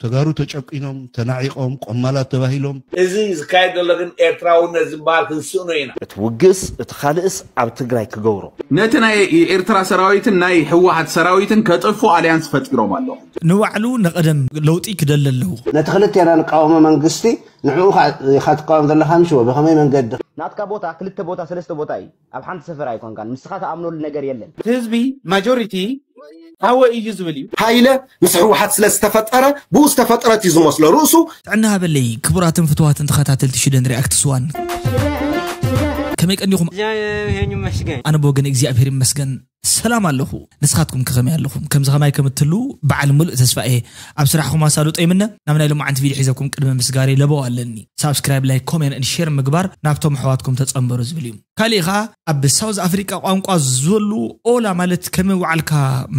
ተጋሩ ተጨቂኖም፣ ተናዒቆም፣ ቆማላት ተባሂሎም። እዚ ዝካየድ ዘሎ ግን ኤርትራውነት ዝበሃል ክንስእኖ ኢና። እቲ ውግእስ እቲ ካልእስ ኣብ ትግራይ ክገብሮ። ነቲ ናይ ኤርትራ ሰራዊትን ናይ ህወሓት ሰራዊትን ከጥፉ ኣልያንስ ፈጢሮም ኣለዉ። ንባዕሉ ንቐደም ለውጢ ክደሊ ኣለዎ። ነቲ ክልቴና ንቃወሞ መንግስቲ ንዕኡ ኢኻ ትቃወም ዘለኻ ምሽዎ ብኸመይ መንገዲ? ናትካ ቦታ ክልተ ቦታ ሰለስተ ቦታ እዩ። ኣብ ሓንቲ ሰፈር ኣይኮንካን። ንስኻ ተኣምነሉ ነገር የለን። ህዝቢ ማጆሪቲ ሓወ እዩ ዝብል እዩ። ሃይለ ምስ ህወሓት ስለ ዝተፈጠረ ብኡ ዝተፈጠረት እዩ ዝመስሎ ርእሱ። ጥዕና ሃበለይ ክቡራትን ፍትዋትን ተኸታተልቲ ሽደን ሪኣክትስ ዋን፣ ከመይ ቀኒኹም? ይመስገን። ኣነ ብወገን እግዚኣብሔር ይመስገን ሰላም ኣለኹ። ንስኻትኩም ከኸመይ ኣለኹም? ከምዚ ኸማይ ከም እትህሉ በዓል ምሉእ ተስፋ እየ። ኣብ ስራሕኹም ኣሳልጦ ይምነ። ናብ ናይ ሎማዓንቲ ቪድዮ ሒዘኩም ቅድሚ ምስጋር ለበው ኣለኒ። ሳብስክራይብ፣ ላይክ፣ ኮሜንት፣ ሼር ምግባር ናብቶም ኣሕዋትኩም ተጸንበሩ ዝብል እዩ። ካሊእ ኸዓ ኣብ ሳውዝ ኣፍሪቃ ቋንቋ ዝዘሉ ኦላ ማለት ከመይ ዋዕልካ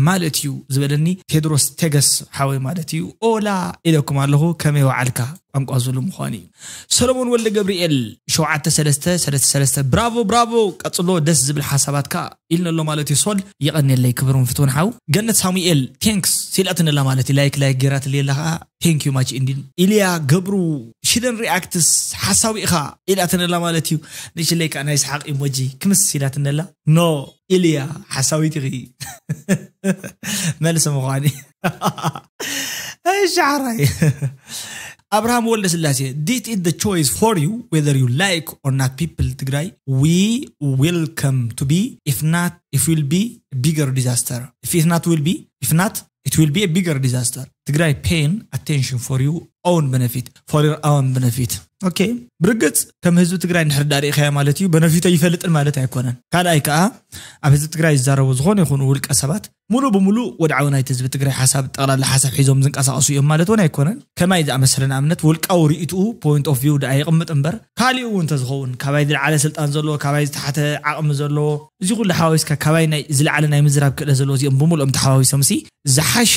ማለት እዩ ዝበለኒ ቴድሮስ ቴገስ ሓወይ ማለት እዩ። ኦላ ኢለኩም ኣለኹ ከመይ ዋዕልካ ቋንቋ ዝዘሉ ምዃኑ እዩ። ሰሎሞን ወልደ ገብርኤል ሸውዓተ ሰለስተ ሰለስተ ሰለስተ ብራቮ ብራቮ ቀጽሎ ደስ ዝብል ሓሳባትካ ኢልነሎ ማለት እዩ። ሶል ይቐንየለይ ክብርን ፍትውን ሓው። ገነት ሳሙኤል ቴንክስ ሲላትነላ ማለት እዩ። ላይክ ላይክ ጌራትልየላ ኸዓ ቴንክ ዩ ማች ኢንዲን። ኢልያ ገብሩ ሽደን ሪኣክትስ ሓሳዊ ኢኻ ኢላትነላ ማለት እዩ። ንሽለይ ከዓ ናይ ሰሓቕ ኢሞጂ ክምስ ኢላትነላ። ኖ ኢልያ ሓሳዊት ኢኺ መልሲ ምዃኒ። እሺ ሓራይ ኣብርሃም ወልደ ስላሴ did it the choice for you whether you like or not people ትግራይ we will come to be if not if will be bigger disaster if if not will be if not it will be a bigger disaster ትግራይ paying attention for you own benefit for your own benefit okay ብርግፅ ከም ህዝቢ ትግራይ እንድሕር ዳሪእኻዮ ማለት እዩ በነፊቶ ይፈልጥን ማለት ኣይኮነን ካልኣይ ከዓ ኣብ ህዝቢ ትግራይ ዝዛረቡ ዝኾነ ይኹኑ ውልቀ ሰባት ሙሉ ብሙሉ ወድዓዊ ናይቲ ህዝቢ ትግራይ ሓሳብ ጠቕላላ ሓሳብ ሒዞም ዝንቀሳቐሱ እዮም ማለት እውን ኣይኮነን። ከማይ ዝኣመሰለ ንኣብነት ውልቃዊ ርእይትኡ point of view ደኣ የቕምጥ እምበር ካሊኡ እውን እንተዝኸውን ካባይ ዝለዓለ ስልጣን ዘለዎ ካባይ ዝተሓተ ዓቕሚ ዘለዎ እዚ ኩሉ ሓዋዊስካ ካባይ ናይ ዝለዓለ ናይ ምዝራብ ክእለት ዘለዎ እዚኦም ብምሉኦም ተሓዋዊሶምሲ ዝሓሸ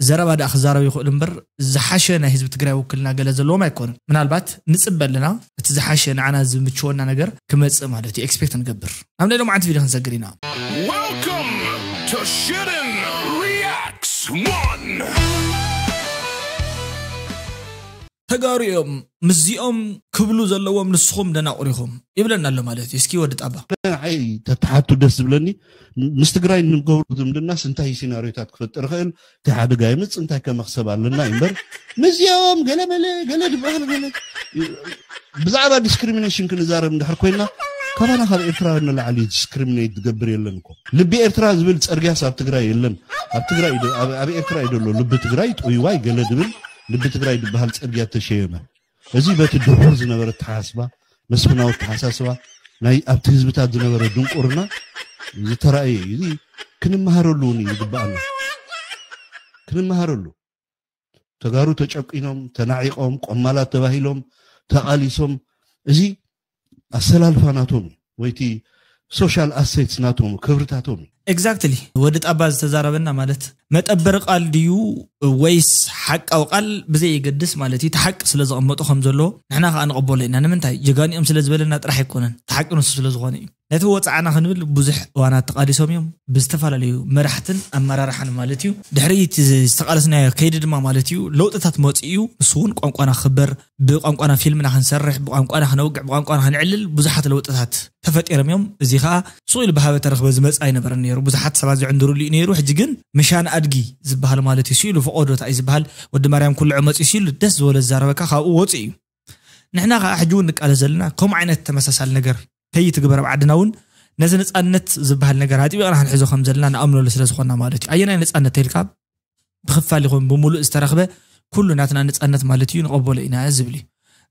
ዘረባ ደኣ ክዛረብ ይኽእሉ እምበር ዝሓሸ ናይ ህዝቢ ትግራይ ውክልና ገለ ዘለዎም ኣይኮኑን። ምናልባት ንፅበ ኣለና እቲ ዝሓሸ ንዓና ዝምችወና ነገር ክመፅእ ማለት እዩ ኤክስፔክት ንገብር። ናብ ናይ ሎማዓንቲ ቪድዮ ክንሰግር ኢና። Welcome to Shitten Reacts One. ተጋሩ እዮም ምስዚኦም ክብሉ ዘለዎም ንስኹም ደናቑር ኢኹም ይብለና ኣሎ ማለት እዩ። እስኪ ወዲ ጣባ ንዓይ ተተሓቱ ደስ ዝብለኒ ምስ ትግራይ ንገብሮ ዝምድናስ እንታይ ሲናሪዮታት ክፈጥር ይኽእል እንታይ ሓደጋ የምፅ እንታይ ከመኽሰብ ኣለና እዩ እምበር ምስዚኦም ገለ መለ ገለ ዝበሃል ገለ ብዛዕባ ዲስክሪሚኔሽን ክንዛረብ እንድሕር ኮይና ካባና ካብ ኤርትራውያን ንላዕሊ ዲስክሪሚኔት ዝገብር የለን እኮ ልቢ ኤርትራ ዝብል ፀርግያስ ኣብ ትግራይ የለን ኣብ ትግራይ እዩ ደ- ኣብ- ኣብ ኤርትራ እዩ ዘሎ ልቢ ትግራይ ጥውይዋይ ገለ ዝብል ልቢ ትግራይ ዝበሃል ፀርግያ ተሸየመ እዚ በቲ ድሑር ዝነበረ ተሓስባ መስፍናዊ ተሓሳስባ ናይ ኣብቲ ህዝብታት ዝነበረ ድንቁርና ዝተራእየ እዩ እዚ ክንመሃረሉ እውን እዩ ዝግበኣና ክንመሃረሉ ተጋሩ ተጨቂኖም ተናዒቆም ቆማላት ተባሂሎም ተቓሊሶም እዚ ኣሰላልፋ ናቶም እዩ ወይቲ social assets ናቶም ክብርታቶም እዩ exactly ወዲ ጣባ ዝተዛረበና ማለት መጠበሪ ቃል ድዩ ወይስ ሓቃዊ ቃል ብዘየገድስ ማለት እዩ እቲ ሓቂ ስለ ዘቐመጦ ከም ዘሎ ንሕና ከዓ ንቐበሎ ኢና ንምንታይ ጀጋኒኦም ስለ ዝበለና ጥራሕ ኣይኮነን እቲ ሓቂ ንሱ ስለ ዝኾነ እዩ ነቲ ወፃዕና ክንብል ብዙሕ እዋናት ተቃሊሶም እዮም ብዝተፈላለዩ መራሕትን ኣመራርሓን ማለት እዩ ድሕሪ እቲ ዝተቃለስናዮ ከይዲ ድማ ማለት እዩ ለውጥታት መፂኡ ንሱ እውን ቋንቋና ክበር ብቋንቋና ፊልምና ክንሰርሕ ብቋንቋና ክነውግዕ ብቋንቋና ክንዕልል ብዙሓት ለውጥታት ተፈጢሮም እዮም እዚ ከዓ ሱቕ ኢሉ ብሃበ ተረኽበ ዝመፅእ ኣይነበረን ነይሩ ብዙሓት ሰባት ዝዕንድሩሉ እዩ ነይሩ ሕጂ ግን ምሻን ኣድጊ ዝበሃል ማለት እዩ ስኢሉ ፈቆዶ እንታይ ዝበሃል ወዲ ማርያም ኩሉ ዕመፅ እዩ ስኢሉ ደስ ዝበሎ ዝዛረበካ ካብኡ ወፁ እዩ ንሕና ከዓ ሕጂ እውን ንቃለስ ዘለና ከምኡ ዓይነት ተመሳሳሊ ነገር ከይትግበር ኣብ ዓድና እውን ነዚ ነፃነት ዝበሃል ነገር ኣጥቢቕና ክንሕዞ ከም ዘለና ንኣምነሉ ስለ ዝኾንና ማለት እዩ ኣየናይ ነፃነት ተልካ ብኽፋል ይኹን ብምሉእ ዝተረኽበ ኩሉ ናትና ነፃነት ማለት እዩ ንቐበሎ ኢና ዝብል እዩ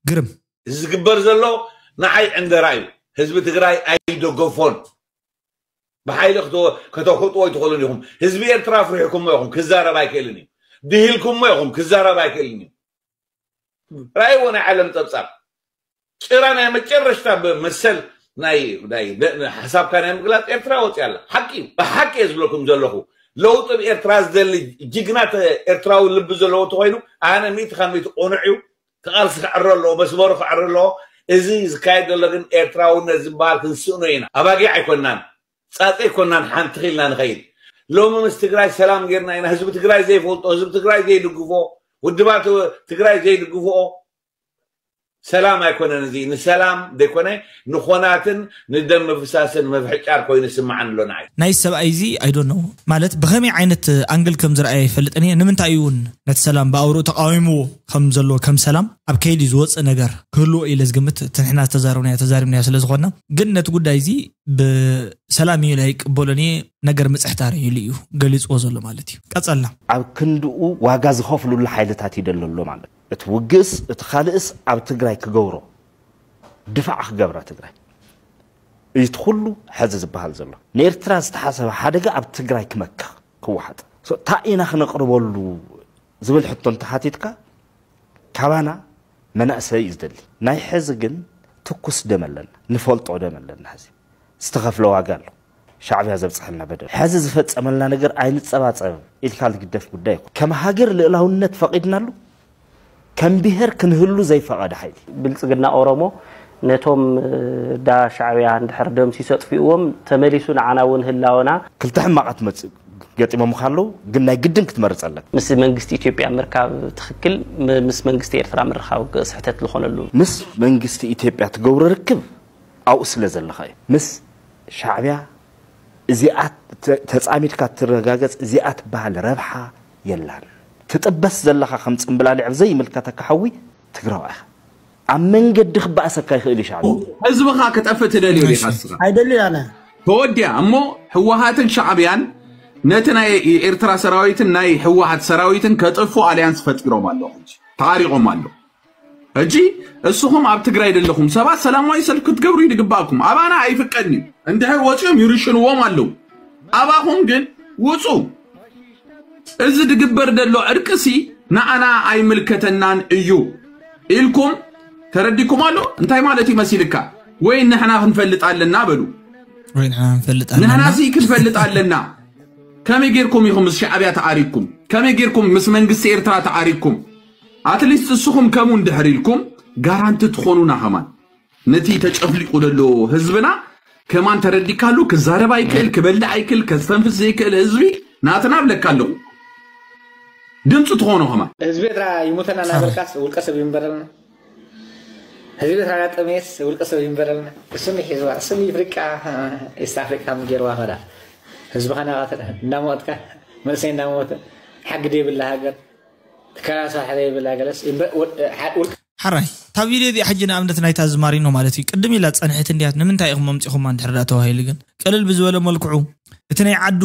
ግርም እዚ ዝግበር ዘሎ ንዓይ ዕንደራ እዩ ህዝቢ ትግራይ ኣይደገፎን ብሓይሊ ከተውሕጥዎ ኣይትኽእሉን ኢኹም ህዝቢ ኤርትራ ኣፍሪሕኩሞ ኢኹም ክዛረብ ኣይክእልን እዩ ድሂልኩሞ ኢኹም ክዛረብ ኣይክእልን እዩ ራእይዎ ናይ ዓለም ፀብፃብ ጭራ ናይ መጨረሽታ መሰል ናይ ሓሳብካ ናይ ምግላፅ ኤርትራ ወፂያ ኣላ ሓቂ እዩ ብሓቂ እየ ዝብለኩም ዘለኹ ለውጢ ብ ኤርትራ ዝደሊ ጅግና ኤርትራዊ ልቢ ዘለዎ እንተኮይኑ ኣነ ሚእቲ ካብ ሚእቲ ቁኑዕ እዩ ክቃልሲ ክዕሪ ኣለዎ መስመሩ ክዕሪ ኣለዎ እዚ ዝካየድ ዘሎ ግን ኤርትራውነት ዝበሃል ክንስእኖ ኢና ኣባጊዕ ኣይኮናን ፃፀ ኣይኮናን ሓንቲ ኺልና ንኸይድ ሎሚ ምስ ትግራይ ሰላም ጌርና ኢና ህዝቢ ትግራይ ዘይፈልጦ ህዝቢ ትግራይ ዘይድግፎ ውድባት ትግራይ ዘይድግፍኦ ሰላም ኣይኮነን። እዚ ንሰላም ዘይኮነ ንኾናትን ንደም ምፍሳስን ምፍሕጫር ኮይኑ ይስምዓኒ ኣሎ ንዓይ። ናይ ሰብኣይ እዚ ኣይዶን ነው ማለት ብኸመይ ዓይነት ኣንግል ከም ዝረኣየ ይፈልጥን እየ። ንምንታይ እዩ እውን ነቲ ሰላም ብኣውርኡ ተቃዊምዎ ከም ዘሎ ከም ሰላም ኣብ ከይዲ ዝወፅእ ነገር ክህልዎ ኢለ ዝግምት። እቲ ንሕና ዝተዛረብናዮ ተዛሪብናዮ ስለ ዝኾንና ግን ነቲ ጉዳይ እዚ ብሰላም እዩ ኣይቅበሎን እየ ነገር ምፅሕታር ኢሉ እዩ ገሊፅዎ ዘሎ ማለት እዩ። ቀፀልና። ኣብ ክንድኡ ዋጋ ዝኸፍሉሉ ሓይልታት ይደሎ ኣሎ ማለት እቲ ውግእስ እቲ ካልእስ ኣብ ትግራይ ክገብሮ ድፋዕ ክገብራ ትግራይ እዩ እቲ ኩሉ ሕዚ ዝበሃል ዘሎ። ንኤርትራ ዝተሓሰበ ሓደጋ ኣብ ትግራይ ክመክኽ ክወሓጥ እንታይ ኢና ክነቕርበሉ ዝብል ሕቶ እንተሓቲትካ ካባና መናእሰይ እዩ ዝደሊ። ናይ ሕዚ ግን ትኩስ ደም ኣለና፣ ንፈልጦ ደም ኣለና። ሕዚ ዝተኸፍለ ዋጋ ኣሎ። ሻዕብያ ዘብፅሐልና በደል ሕዚ ዝፈፀመልና ነገር ኣይንፀባፀብ ኢልካ ዝግደፍ ጉዳይ ይኮን። ከም ሃገር ልእላውነት ፈቒድናሉ ከም ብሄር ክንህሉ ዘይፈቐደ ሓይሊ። ብልፅግና ኦሮሞ ነቶም ዳ ሻዕብያ እንድሕር ደምሲሶ ኣጥፊእዎም ተመሊሱ ንዓና እውን ህላወና ክልተ ሕማቓት መፅእ ገጢሞምኻ ኣለዉ፣ ግን ናይ ግድን ክትመርፅ ኣለካ። ምስ መንግስቲ ኢትዮጵያ ምርካብ ትኽክል፣ ም- ምስ መንግስቲ ኤርትራ ምርኻብ ግ- ስሕተት ዝኾነሉ። ምስ መንግስቲ ኢትዮጵያ ትገብሮ ርክብ ኣብኡ ስለ ዘለኻ እዩ። ምስ ሻዕብያ እዚኣ ተ- ተፃሚድካ ትረጋገፅ እዚኣ ትበሃል ረብሓ የላን። ትጥበስ ዘለኻ ከም ፅምብላሊዕ ዘይምልከተካ ሓዊ ትግራዋይ ኢኻ። ኣብ መንገዲ ክበኣሰካ ይኽእል እዩ ሻዕብያ። ህዝብኻ ክጠፍእ ትደልዮ ዲኻ እስኻ? ኣይደልን ኣነ። ተወዲኣ እሞ ህወሓትን ሻዕብያን ነቲ ናይ ኤርትራ ሰራዊትን ናይ ህወሓት ሰራዊትን ከጥፉ ኣልያንስ ፈጢሮም ኣለዉ ሕጂ ተዓሪቖም ኣለዉ። ሕጂ እስኹም ኣብ ትግራይ ዘለኹም ሰባት ሰላማዊ ሰልፊ ክትገብሩ እዩ ዝግባእኩም። ኣባና ኣይፍቀድን እዩ። እንድሕር ወፂኦም ይርሽንዎም ኣለዉ። ኣባኹም ግን ውፁ። እዚ ዝግበር ዘሎ ዕርቅሲ ንዓና ኣይምልከተናን እዩ ኢልኩም ተረዲኩም ኣሎ። እንታይ ማለት እዩ መሲልካ? ወይ ንሕና ክንፈልጥ ኣለና በሉ። ወይ ንሕና ክንፈልጥ ኣለና። ንሕናሲ ክንፈልጥ ኣለና። ከመይ ጌርኩም ኢኹም ምስ ሻዕብያ ተዓሪኩም? ከመይ ጌርኩም ምስ መንግስቲ ኤርትራ ተዓሪኩም? ኣትሊስት እስኹም ከምኡ እንድሕር ኢልኩም ጋራንቲ ትኾኑና ከማን። ነቲ ተጨፍሊቁ ዘሎ ህዝብና ከማን ተረዲካሉ ክዛረብ ኣይክእል ክበልዕ ኣይክእል ከስተንፍስ ዘይክእል ህዝቢ ናትና ብለካ ኣለኹ ድምፂ ትኾኖ ከማን ህዝቢ ኤርትራ ይሙተና እናበልካስ ውልቀ ሰብ ይንበረልና ህዝቢ ኤርትራ ናጠመየስ ውልቀ ሰብ ይንበረልና እሱም ይሒዝዋ እሱም ይፍሪቃ ኢስት ኣፍሪቃ ምጌርዋ ከዳ ህዝብኻ ናቃተለ እናሞትካ መንእሰይ እናሞተ ሓግዲ የብላ ሃገር ትከላሳ ሓደ የብላ ገለስ ውልቀ ሓራይ እታ ቪድዮ እዚኣ ሕጂ ንኣብነት ናይታ ዝማሪኖ ማለት እዩ ቅድም ኢላ ዝፀንሐት እንድያት ንምንታይ ኢኹም ኣምፂኹማ እንድሕር ዳ ተባሂሉ ግን ቅልል ብዝበለ መልክዑ እቲ ናይ ዓዱ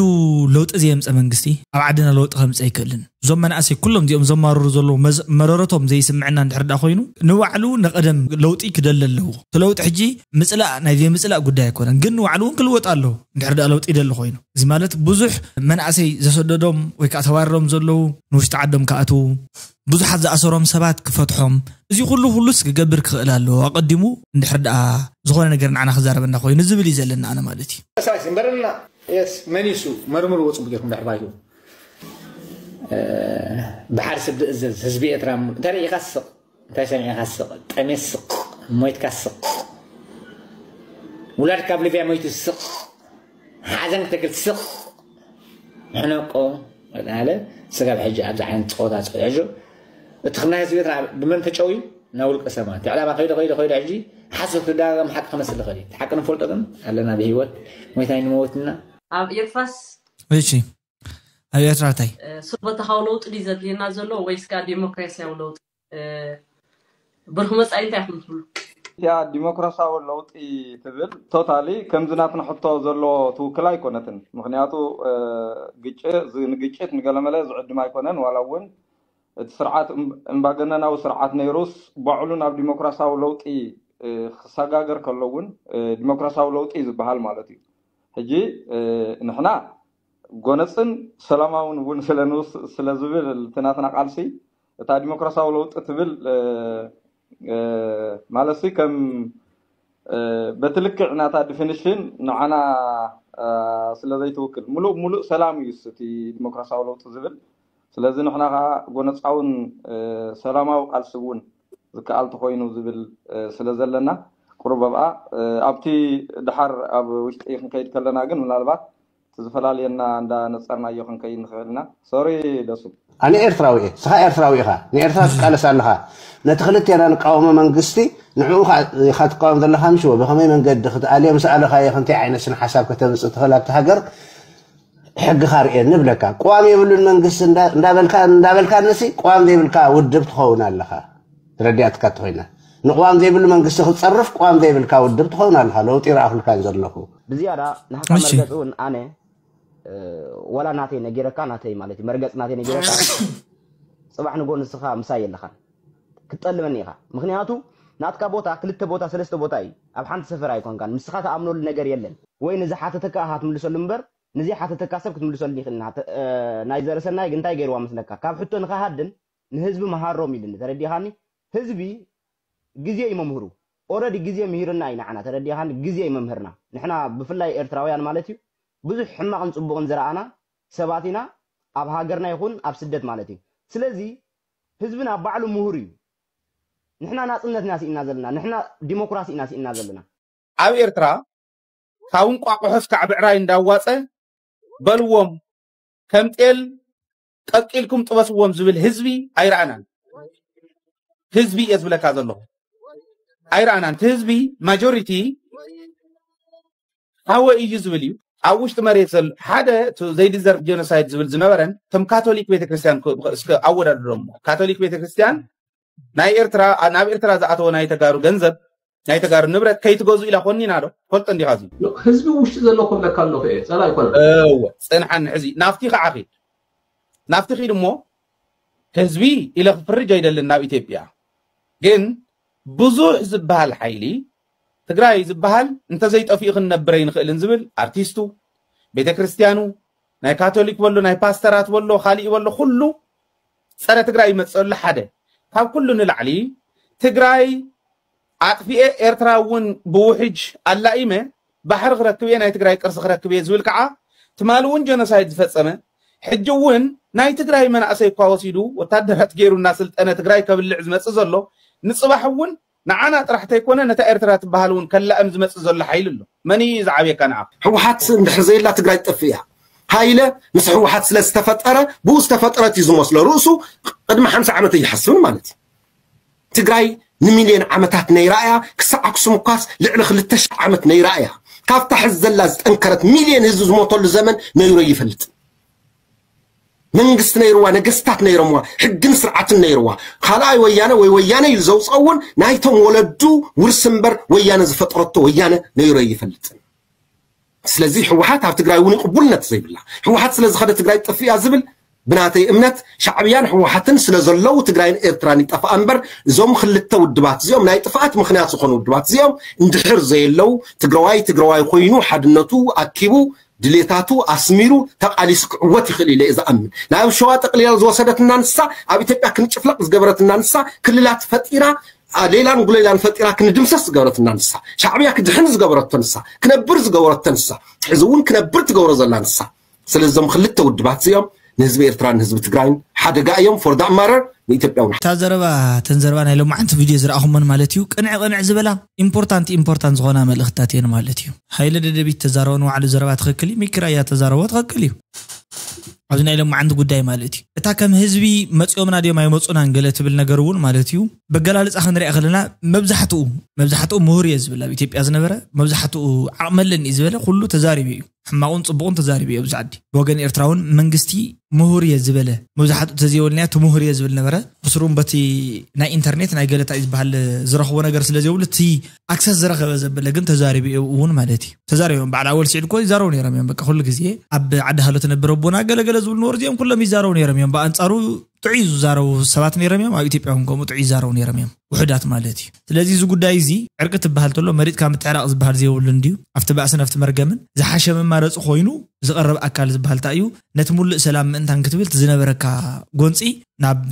ለውጢ ዘየምፀ መንግስቲ ኣብ ዓድና ለውጢ ከምፀ ኣይክእልን እዞም መናእሰይ ኩሎም እዚኦም ዘማርሩ ዘለዉ መረረቶም ዘይስምዐና እንድሕር ዳ ኮይኑ ንባዕሉ ንቀደም ለውጢ ክደሊ ኣለዎ እቲ ለውጢ ሕጂ ምፅላእ ናይ ዘይምፅላእ ጉዳይ ኣይኮነን ግን ንባዕሉ እውን ክልወጥ ኣለዎ እንድሕር ዳ ለውጢ ይደሊ ኮይኑ እዚ ማለት ብዙሕ መናእሰይ ዘሰደዶም ወይ ከዓ ተባረሮም ዘለዉ ንውሽጢ ዓዶም ክኣትዉ ብዙሓት ዝኣሰሮም ሰባት ክፈትሖም እዚ ኩሉ ኩሉስ ክገብር ክኽእል ኣለዎ ኣቐዲሙ እንድሕር ደኣ ዝኾነ ነገር ንዓና ክዛረበና ኮይኑ ዝብል እዩ ዘለና ኣነ ማለት እዩ። እምበረልና የስ መን ይሱ መርምርዎ ፅቡቅ ጌርኩም ድሕር ባይቱ ብሓደ ሰብ ዝእዘዝ ህዝቢ ኤርትራ እንታይ ርኢኻ ስቕ እንታይ ሰሚዕኻ ስቕ ጠሜት ስቕ ሞይትካ ስቕ ውላድካ ኣብ ሊብያ ሞይቱ ስቕ ሓዘን ክተክል ስቕ ሕነቆ ኣለ ስጋብ ሕጂ ኣብዚ ዓይነት ፀወታ ፀውዕሾ እቲ ክና ህዝቢ ኤርትራ ብመን ተጨውዩ ናብ ውልቀ ሰባት እቲ ዕላማ ከይደ ከይደ ከይደ ሕጂ ሓሶት ክዳጋም ሓቂ ክመስል ይኽእል እዩ ሓቂ ንፈልጦ ግን ኣለና ብሂወት ሞይታይ ንመወትና ኣብ ኤርትራስ እሺ ኣብ ኤርትራ እንታይ ስርበተኻዊ ለውጢ ድዩ ዘድልየና ዘሎ ወይስ ከዓ ዴሞክራሲያዊ ለውጢ ብርኺ መፃኢ እንታይ ኢኹም ትብሉ? እቲኣ ዲሞክራሲያዊ ለውጢ ትብል ቶታሊ ከምዚ ናትና ሕቶ ዘሎ ትውክል ኣይኮነትን። ምኽንያቱ ግጭ ንግጭት ንገለመለ ዝዕድም ኣይኮነን። ዋላ እውን እቲ ስርዓት እምባገነናዊ ስርዓት ነይሩስ ባዕሉ ናብ ዲሞክራሲያዊ ለውጢ ክሰጋገር ከሎ እውን ዲሞክራሲያዊ ለውጢ ዝበሃል ማለት እዩ። ሕጂ ንሕና ጎነፅን ሰላማውን እውን ስለ ንውስ ስለ ዝብል እቲ ናትና ቃልሲ እታ ዲሞክራሲያዊ ለውጢ ትብል ማለት ሲ ከም በቲ ልክዕ ናታ ዲፊኒሽን ንዓና ስለ ዘይትውክል ሙሉእ ሙሉእ ሰላም እዩ እቲ ዲሞክራሲያዊ ለውጢ ዝብል ስለዚ ንሕና ከዓ ጎነፃውን ሰላማዊ ቃልሲ እውን ዝከኣል ተኮይኑ ዝብል ስለ ዘለና ቁሩብ ኣብኣ ኣብቲ ድሓር ኣብ ውሽጢ ክንከይድ ከለና ግን ምናልባት ዝፈላልየና እንዳነፀርናዮ ክንከይድ ንኽእል ኢና። ሶሪ ደሱ። ኣነ ኤርትራዊ እየ፣ ስኻ ኤርትራዊ ኢኻ፣ ንኤርትራ ትቃለስ ኣለኻ። ነቲ ክልቴና ንቃወሞ መንግስቲ ንዕኡ ኢኻ ትቃወም ዘለኻ፣ ምሽ ብኸመይ መንገዲ ክትኣልዮ ምስ ኣለኻዮ ክንታይ ዓይነት ስነ ሓሳብ ከተምፅእ ትኽእል ኣብቲ ሃገር ሕግኻ ርኤ ንብለካ። ቅዋም የብሉን መንግስቲ እንዳበልካ እንዳበልካ ንሲ ቅዋም ዘይብልካ ውድብ ትኸውን ኣለኻ። ተረዲኣትካ ተኾይና ንቅዋም ዘይብሉ መንግስቲ ክትፀርፍ ቅዋም ዘይብልካ ውድብ ትኸውን ኣለኻ። ለውጢ ይረኣኹልካ ዘለኹ። ብዝያዳ ንሓሳብ መርገፂ እውን ኣነ ወላ ናተይ ነጊረካ ናተይ ማለት እዩ መርገፂ ናተይ ነጊረካ ፅባሕ ንጎ ንስኻ ምሳይ የለኻን ክትጠልመኒ ኢኻ። ምክንያቱ ናትካ ቦታ ክልተ ቦታ ሰለስተ ቦታ እዩ፣ ኣብ ሓንቲ ሰፈር ኣይኮንካን። ንስኻ ተኣምነሉ ነገር የለን ወይ ንዝሓተተካ ኢኻ ትምልሰሉ እምበር ንዘይሓተተካ ሰብ ክትምልሰሉ ይኽእል። ናይ ዘርእሰናይ ግን እንታይ ገይርዋ መስለካ? ካብ ሕቶ ንኸሃድም ንህዝቢ መሃሮም ኢሉኒ። ተረዲኻኒ? ህዝቢ ግዜ እዩ መምህሩ። ኦረዲ ግዜ ምሂርና እዩ ንዓና። ተረዲኻኒ? ግዜ እዩ መምህርና። ንሕና ብፍላይ ኤርትራውያን ማለት እዩ ብዙሕ ሕማቕን ፅቡቕን ዝረኣና ሰባት ኢና፣ ኣብ ሃገርና ይኹን ኣብ ስደት ማለት እዩ። ስለዚ ህዝብና ባዕሉ ምሁር እዩ። ንሕና ናፅነት ኢና ስኢና ዘለና፣ ንሕና ዲሞክራሲ ኢና ስኢና ዘለና። ኣብ ኤርትራ ካብ እንቋቑሖ እስካዕ ብዕራይ እንዳዋፀ በልዎም ከም ጤል ቀቂልኩም ጥበስዎም ዝብል ህዝቢ ኣይረኣናን። ህዝቢ እየ ዝብለካ ዘለኹ ኣይረኣናን። እቲ ህዝቢ ማጆሪቲ ሓወ እዩ ዝብል እዩ። ኣብ ውሽጢ መሬት ዘሎ ሓደ ዘይዲዘርቭ ጀኖሳይድ ዝብል ዝነበረን ከም ካቶሊክ ቤተክርስትያን እስከ ኣወዳድሮም። ካቶሊክ ቤተክርስትያን ናይ ኤርትራ ናብ ኤርትራ ዝኣተወ ናይ ተጋሩ ገንዘብ ናይ ተጋሩ ንብረት ከይትገዙ ኢላ ኮኒና ዶ ፈልጦ እንዲኻ እዚ ህዝቢ ውሽጢ ዘሎ ኮለካ ኣለኹ እየ ጸላ ኣይኮነ እወ ጽንሓኒ ሕዚ ናፍቲ ከዓ ኺድ ናፍቲ ኺድ እሞ ህዝቢ ኢለ ክፍርጅ ኣይደልን ናብ ኢትዮጵያ ግን ብዙሕ ዝበሃል ሓይሊ ትግራይ ዝበሃል እንተዘይጠፊኡ ክንነብር ኣይንኽእልን ዝብል ኣርቲስቱ ቤተክርስትያኑ ናይ ካቶሊክ በሎ ናይ ፓስተራት በሎ ካሊእ በሎ ኩሉ ፀረ ትግራይ ይመፀሉ ሓደ ካብ ኩሉ ንላዕሊ ትግራይ ኣጥፊኤ ኤርትራ እውን ብውሕጅ ኣላኢመ ባሕሪ ክረክብ እየ ናይ ትግራይ ቅርሲ ክረክብ እየ ዝብል ከዓ ትማሊ እውን ጀኖሳይድ ዝፈፀመ ሕጂ እውን ናይ ትግራይ መናእሰይ እኳ ወሲዱ ወታደራት ገይሩ እናስልጠነ ትግራይ ከብልዕ ዝመፅእ ዘሎ ንፅባሕ እውን ንዓና ጥራሕ ተይኮነ ነታ ኤርትራ ትበሃል እውን ከላእም ዝመፅእ ዘሎ ሓይሊ ኣሎ መን እዩ ዝዓብየካ ንዓ ህወሓት እንድሕር ዘየላ ትግራይ ትጠፍእ እያ ሃይለ ምስ ህወሓት ስለ ዝተፈጠረ ብኡ ዝተፈጠረት እዩ ዝመስሎ ርእሱ ቅድሚ ሓምሳ ዓመት ኣይሓስብን ማለት እዩ ትግራይ ንሚልዮን ዓመታት ነይራ እያ ክሳዕ ኣክሱም እኳስ ልዕሊ ክልተ ሽሕ ዓመት ነይራ እያ ካብታ ሕዚ ዘላ ዝጠንከረት ሚልዮን ህዝቢ ዝሞተሉ ዘመን ነይሩ ይፈልጥ መንግስቲ ነይርዋ ነገስታት ነይሮምዋ ሕግን ስርዓትን ነይርዋ ካልኣይ ወያነ ወይ ወያነ ኢሉ ዘውፅኦ እውን ናይቶም ወለዱ ውርሲ እምበር ወያነ ዝፈጥረቶ ወያነ ነይሮ ይፈልጥን ስለዚ ህወሓት ኣብ ትግራይ እውን ቅቡልነት ዘይብላ ህወሓት ስለዝኸደ ትግራይ ጠፊያ ዝብል ብናተይ እምነት ሻዕብያን ህወሓትን ስለዘለዉ ትግራይን ኤርትራን ይጠፍኣ እምበር እዞም ክልተ ውድባት እዚኦም ናይ ጥፍኣት ምክንያት ዝኾኑ ውድባት እዚኦም እንድሕር ዘየለዉ ትግራዋይ ትግራዋይ ኮይኑ ሓድነቱ ኣኪቡ ድሌታቱ ኣስሚሩ ተቓሊሱ ክዕወት ይኽእል ኢለ እየ ዝኣምን። ናብ ሸዋ ጠቕሊላ ዝወሰደትና ንሳ፣ ኣብ ኢትዮጵያ ክንጭፍለቕ ዝገበረትና ንሳ፣ ክልላት ፈጢራ ሌላን ጉሌላን ፈጢራ ክንድምሰስ ዝገበረትና ንሳ፣ ሻዕብያ ክድሕን ዝገበረቶ ንሳ፣ ክነብር ዝገበረቶ ንሳ፣ ሕዚ እውን ክነብር ትገብሮ ዘላ ንሳ። ስለዚ እዞም ክልተ ውድባት እዚኦም ንህዝቢ ኤርትራን ንህዝቢ ትግራይን ሓደጋ እዮም። For that matter ንኢትዮጵያ እውን። እታ ዘረባ እተን ዘረባ ናይ ሎማዓንቲ ቪድዮ ዝረኣኹመን ማለት እዩ ቅንዕ ቅንዕ ዝበላ ኢምፖርታንት ኢምፖርታንት ዝኾና መልእኽትታት እየን ማለት እዩ። ሃይለ ደደቢት ተዛረቦ ንባዕሉ ዘረባ ትኽክል እዩ። ሚኪ ራያ ተዛረቦ ትኽክል እዩ። ኣብዚ ናይ ሎማዓንቲ ጉዳይ ማለት እዩ። እታ ከም ህዝቢ መፂኦምና ድዮም ኣይመፁናን ገለ ትብል ነገር እውን ማለት እዩ። በገላልፃ ክንሪኣ ከለና መብዛሕትኡ መብዛሕትኡ ምሁር እየ ዝብል ኣብ ኢትዮጵያ ዝነበረ መብዛሕትኡ ዓቕሚ ኣለኒ እዩ ዝበለ ኩሉ ተዛሪቡ እዩ። ሕማቑን ፅቡቕን ተዛሪቡ እዩ ኣብዚ ዓዲ። ብወገን ኤርትራ እውን መንግስቲ ምሁር እየ ዝበለ መብዛሕትኡ ተዘይበልናዮ እቲ ምሁር እየ ዝብል ነበረ። ብስሩን በቲ ናይ ኢንተርኔት ናይ ገለታ እዩ ዝበሃል ዝረኽቦ ነገር ስለ ዘይብሉ እቲ ኣክሰስ ዝረኸበ ዘበለ ግን ተዛሪቡ እዩ እውን ማለት እዩ። ተዛሪቦም በዓል ኣወል ስዒድ እኮ ይዛረቡ ነይሮም እዮም። በቃ ኩሉ ግዜ ኣብ ዓዲ ሃሎ ተነብር ኣቦና ገለገለ ዝብሉ ነበሩ። እዚኦም ኩሎም ይዛረቡ ነይሮም እዮም። ብኣንፃሩ ጥዑይ ዝዛረቡ ሰባት ነይሮም እዮም። ኣብ ኢትዮጵያ እውን ከምኡ ጥዑይ ይዛረቡ ነይሮም እዮም። ውሑዳት ማለት እዩ። ስለዚ እዚ ጉዳይ እዚ ዕርቂ ትበሃል ተሎ መሪፅካ ምትዕራቕ ዝበሃል ዘይብሉ እንድዩ። ኣብቲ ባእስን ኣብቲ መርገምን ዝሓሸ መማረፂ ኮይኑ ዝቐረብ ኣካል ዝበሃል እንታይ እዩ? ነቲ ሙሉእ ሰላም ምእንታን ክትብል እቲ ዝነበረካ ጎንፂ ናብ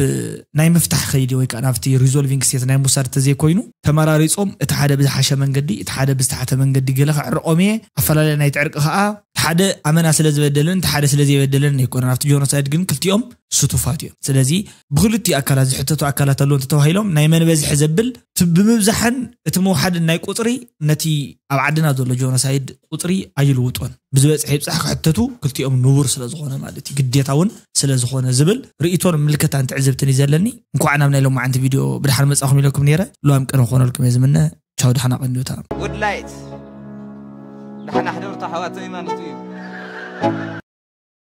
ናይ ምፍታሕ ከይዲ ወይ ከዓ ናብቲ ሪዞልቪንግ ስቴት ናይ ምውሳድ ተዘይኮይኑ ተመራሪፆም እቲ ሓደ ብዝሓሸ መንገዲ እቲ ሓደ ብዝተሓተ መንገዲ ገለ ክዕርቆም እየ ኣፈላለየ ናይቲ ዕርቂ ከዓ ሓደ ኣመና ስለ ዝበደለን እቲ ሓደ ስለ ዘይበደለን ኣይኮነን ኣብቲ ጆኖሳይድ ግን ክልቲኦም ስቱፋት እዮም ስለዚ ብክልቲኡ ኣካላት ዝሕተቱ ኣካላት ኣለዉ እንተተባሂሎም ናይ መን በዝሒ ዘብል እቲ ብምብዛሕን እቲ ምውሓድን ናይ ቁፅሪ ነቲ ኣብ ዓድና ዘሎ ጆኖሳይድ ቁፅሪ ኣይልውጦን። ብዝበፅሐ ይብፃሕ ክሕተቱ ክልቲኦም ንቡር ስለ ዝኾነ ማለት እዩ፣ ግዴታ እውን ስለ ዝኾነ ዝብል ርእይቶን ምልከታን ትዕዝብትን እዩ ዘለኒ። እንኳዕ ናብ ናይ ሎማዓንቲ ቪድዮ ብድሓን መፃኹም ኢለኩም ነይረ። ልዋም ቅነ ክኾነልኩም እየ ዝምነ። ቻው፣ ደሓና ቀንዩታ። ጉድ ላይት ደሓና ሕደሩ ኣሕዋተይ ማለት እዩ።